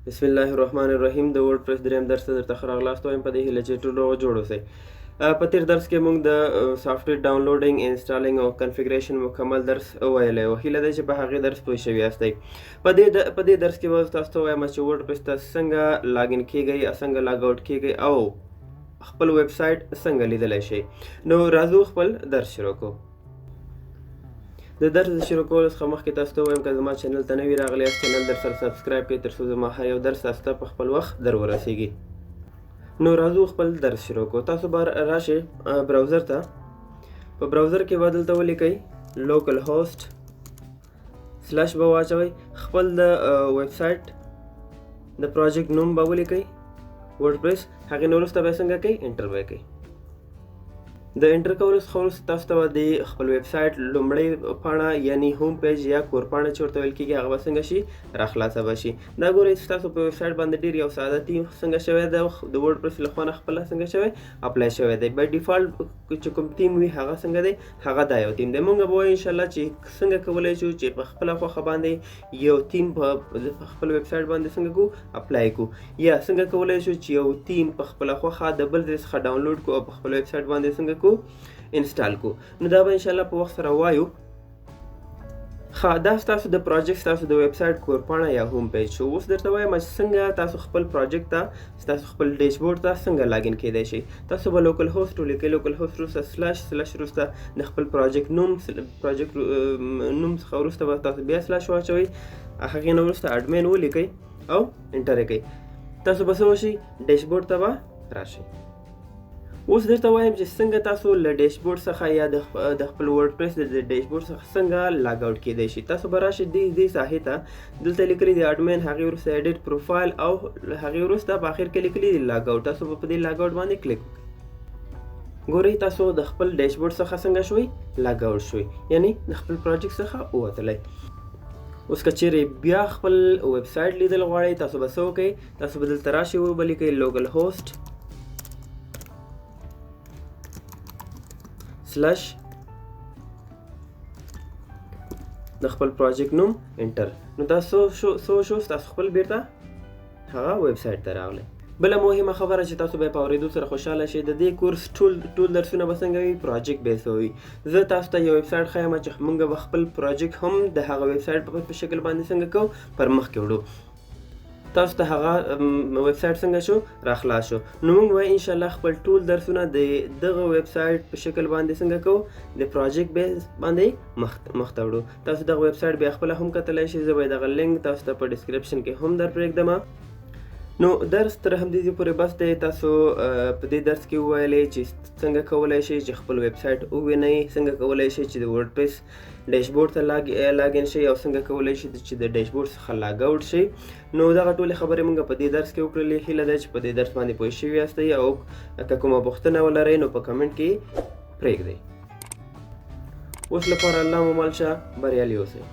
بسم الله الرحمن الرحیم. د وردپرس دریم درس ته درته ښه راغلاست وایم، په دې هیله چې ټول روغ جوړ اوسئ. په تېر درس کې موږ د software downloading، installing او configuration مکمل درس ویلی و. هیله ده چې په هغې درس پوه شوي یاستئ. په دې درس کې به تاسو ته وایم چې وردپرس ته څنګه login کیږئ، څنګه log out کیږئ او خپل ویب سایټ څنګه لیدلی شئ. نو راځو خپل درس شروع کوو. د درس د شروع کولو څخه مخکې تاسو ته ووایم، که زما channel ته نوي راغلي یاست، channel در سره subscribe کړئ، تر څو زما هر یو درس تاسو ته په خپل وخت در ورسیږي. نو راځو خپل درس شروع کوو. تاسو به راشئ browser ته. په browser کې به دلته ولیکئ localhost، slash به واچوئ، خپل د ویب سایټ د project نوم به ولیکئ وردپرس. هغې نه وروسته به څنګه کوئ؟ enter به کوئ. د enter کولو څخه وروسته تاسو ته به د خپل ویب سایټ لومړۍ پاڼه، یعنی home page یا کور پاڼه چې ورته ویل کېږي، هغه به څنګه شي؟ راخلاصه به شي. دا ګورئ، ستاسو په ویب سایټ باندې ډېر یو ساده تیم څنګه شوی دی، د وردپرس له خوا نه خپله څنګه شوی، apply شوی دی. by default چې کوم تیم وي، هغه څنګه دی؟ هغه دا یو تیم دی. مونږ به وایو انشاءالله چې څنګه کولی شو چې په خپله خوښه باندې یو تیم په خپل ویب سایټ باندې څنګه کو، apply کو، یا څنګه کولی شو چې یو تیم په خپله خوښه د بل ځای څخه download کو او په خپل ویب سایټ باندې څنګه کو، install کو. نو دا به ان شاء الله په وخت سره وایو. ښه، دا ستاسو د project، ستاسو د ویب سایټ کورپاڼه یا home page شو. اوس درته وایم چې څنګه تاسو خپل project ته، ستاسو خپل ډیشبورډ ته څنګه login کیدای شي. تاسو به localhost ولیکئ، localhost وروسته slash، slash وروسته د خپل project نوم، project نوم څخه وروسته به تاسو بیا slash واچوئ، هغې نه وروسته ادمین ولیکئ او enter یې کړئ. تاسو به څه وشي؟ ډیشبورډ ته به راشئ. اوس درته وایم چې څنګه تاسو له ډیشبورډ څخه یا د خپل وردپرس د ډیشبورډ څخه څنګه log out کیدای شي. تاسو به راشئ دې ساحې ته. دلته لیکلي دي ادمین، هغې وروسته edit profile او هغې وروسته په اخر کې لیکلي دي log out. تاسو به په دې log out باندې کلیک وکړئ. ګورئ، تاسو د خپل ډیشبورډ څخه څنګه شوئ؟ log out شوئ، یعنی د خپل project څخه ووتلی. اوس که چیرې بیا خپل ویب سایټ لیدل غواړئ، تاسو به څه وکړئ؟ تاسو به دلته راشئ، وبه لیکئ localhost slash د خپل project نوم، enter. نو تاسو شو شو تاسو خپل بیرته هغه ویب سایټ ته راغلی. بله مهمه خبره چې تاسو به په اورېدو سره خوشحاله شئ، د دې کورس ټول درسونه به څنګه وي؟ project base وي. زه تاسو ته یو ویب سایټ ښایم چې موږ به خپل project هم د هغه ویب سایټ په شکل باندې څنګه کوو، پر مخ کې وړو. تاسو ته هغه ویب سایټ څنګه شو، راخلاص شو. نو موږ به انشاءالله خپل ټول درسونه د دغه ویب سایټ په شکل باندې څنګه کوو، د project base باندې مخته وړو. تاسو دغه ویب سایټ بیا خپله هم کتلی شئ. زه به دغه لینک تاسو ته په description کې هم در پرېږدم. نو درس تر همدې ځای پورې بس دی. تاسو په دې درس کې وویلې چې څنګه کولی شئ چې خپل ویب سایټ ووینئ، څنګه کولی شئ چې د وردپرس ډیشبورډ ته login شئ او څنګه کولی شئ چې د ډیشبورډ څخه log out شئ. نو دغه ټولې خبرې موږ په دې درس کې وکړلې. هیله ده چې په دې درس باندې پوه شوي یاستئ او که کومه پوښتنه ولرئ، نو په comment کې پرېږدئ. اوس لپاره الله مو مل شه، بریالي اوسئ.